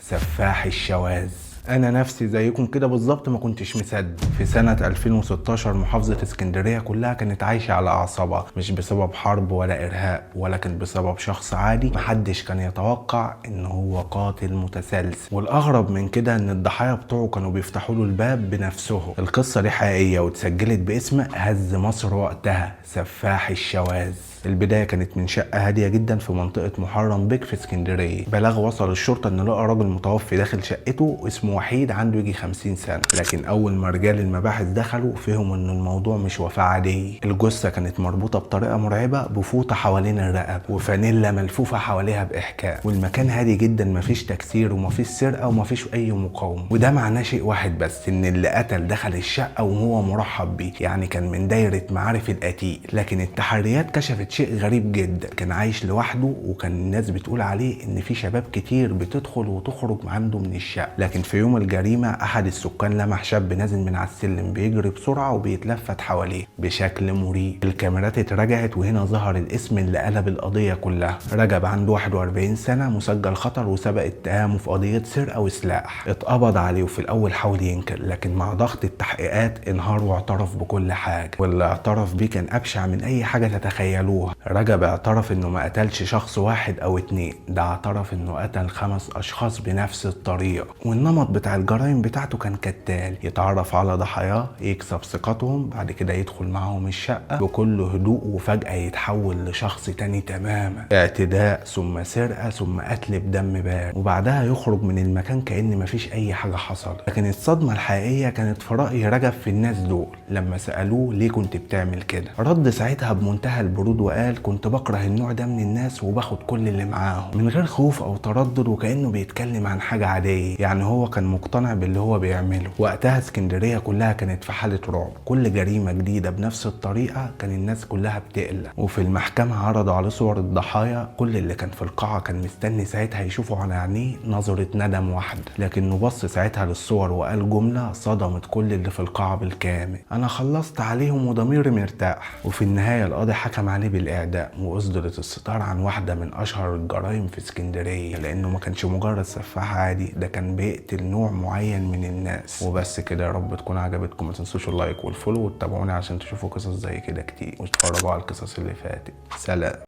سفاح الشواذ. انا نفسي زيكم كده بالظبط ما كنتش مصدق. في سنة 2016 محافظة اسكندرية كلها كانت عايشة على اعصابها، مش بسبب حرب ولا ارهاب، ولكن بسبب شخص عادي محدش كان يتوقع ان هو قاتل متسلسل. والاغرب من كده ان الضحايا بتوعه كانوا بيفتحوا له الباب بنفسهم. القصة دي حقيقية واتسجلت باسم هز مصر وقتها، سفاح الشواذ. البداية كانت من شقة هادية جدا في منطقة محرم بك في اسكندرية. بلاغ وصل الشرطة ان لقى راجل متوفي داخل شقته اسمه وحيد، عنده يجي 50 سنة. لكن اول ما رجال المباحث دخلوا فهموا ان الموضوع مش وفاة عادية. الجثة كانت مربوطة بطريقة مرعبة بفوطة حوالين الرقبة وفانيلا ملفوفة حواليها بإحكام، والمكان هادي جدا، مفيش تكسير ومفيش سرقة ومفيش اي مقاومة. وده معناه شيء واحد بس، ان اللي قتل دخل الشقة وهو مرحب بيه، يعني كان من دايرة معارف القتيل. لكن التحريات كشفت شيء غريب جدا، كان عايش لوحده، وكان الناس بتقول عليه ان في شباب كتير بتدخل وتخرج عنده من الشقة. لكن في يوم الجريمة احد السكان لمح شاب نازل من على السلم بيجري بسرعة وبيتلفت حواليه بشكل مريب. الكاميرات اترجعت وهنا ظهر الاسم اللي قلب القضية كلها. رجب عنده 41 سنة، مسجل خطر وسبق اتهامه في قضية سرقة وسلاح. اتقبض عليه وفي الاول حاول ينكر، لكن مع ضغط التحقيقات انهار واعترف بكل حاجة، واللي اعترف بيه كان ابشع من اي حاجة تتخيلوها. رجب اعترف انه ما قتلش شخص واحد او اتنين، ده اعترف انه قتل 5 اشخاص بنفس الطريقة. والنمط بتاع الجرائم بتاعته كان كالتالي: يتعرف على ضحاياه، يكسب ثقتهم، بعد كده يدخل معاهم الشقة بكل هدوء، وفجأة يتحول لشخص تاني تماما، اعتداء ثم سرقة ثم قتل بدم بارد، وبعدها يخرج من المكان كأن مفيش اي حاجة حصلت. لكن الصدمة الحقيقية كانت في رأي رجب في الناس دول لما سألوه ليه كنت بتعمل كده. رد ساعتها بمنتهى البرود وقال كنت بكره النوع ده من الناس وباخد كل اللي معاهم، من غير خوف او تردد، وكأنه بيتكلم عن حاجة عادية. يعني هو كان مقتنع باللي هو بيعمله. وقتها اسكندرية كلها كانت في حالة رعب، كل جريمة جديدة بنفس الطريقة كان الناس كلها بتقلق. وفي المحكمة عرضوا عليه صور الضحايا، كل اللي كان في القاعة كان مستني ساعتها يشوفوا على عينيه نظرة ندم واحدة، لكنه بص ساعتها للصور وقال جملة صدمت كل اللي في القاعة بالكامل: انا خلصت عليهم وضميري مرتاح. وفي النهاية القاضي حكم عليه بالإعدام، وأصدرت الستار عن واحدة من أشهر الجرائم في اسكندرية، لأنه ما كانش مجرد سفاح عادي، ده كان بيقتل نوع معين من الناس. وبس كده، يا رب تكون عجبتكم، ما تنسوش ال like وال follow وتتابعوني عشان تشوفوا قصص زي كده كتير، وتتفرجوا على القصص اللي فاتت. سلام.